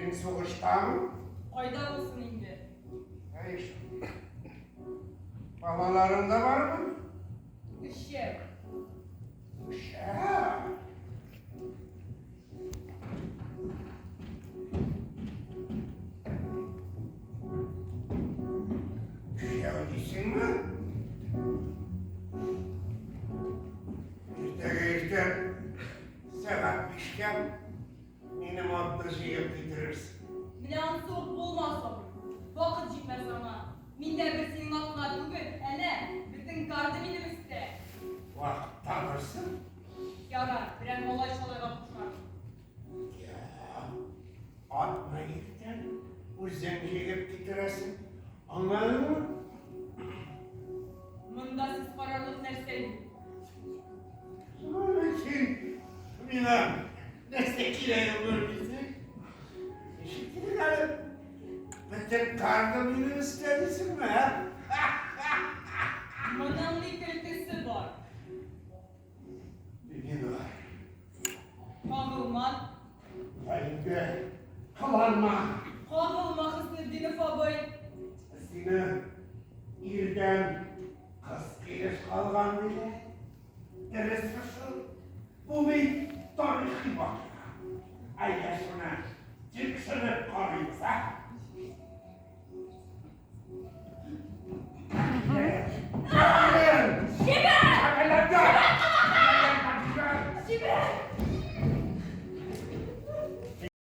Ирең сугыштамы? Кайда булсын инде? Әй шул. Балаларың да бармы? Өчәү. Өчәү. Өчәү дисеңме? Иртәгә иртән сәгать бишкә минем атны җыеп китерерсең. Менә анысы ук булмас, абый. Вакыт җитмәс аңа. Миндә бер синең ат кына түгел, әнә, бөтен гарда минем өстә. Вакыт табырсың. Ярар, берәр малай-шалайга кушармын. Я, атны иртән үзең җигеп китерәсең. Аңладыңмы? Монда сүз карарлык нәрсә юк. Син миңа нәрсә кирәген белмисең. Ничек кирәк әле? Бөтен карны минем өстә дисеңме, ә? Моның ни көлкесе бар? Бибинур. Кагылма. Гаепле кыланма. Кагылма, Хөснетдинов абый. Сине ирдән кыз килеш калган диләр. Дөресме шул? Бу бит тарихи вакыйга. Әйдә шуны тикшереп карыйбыз, ә?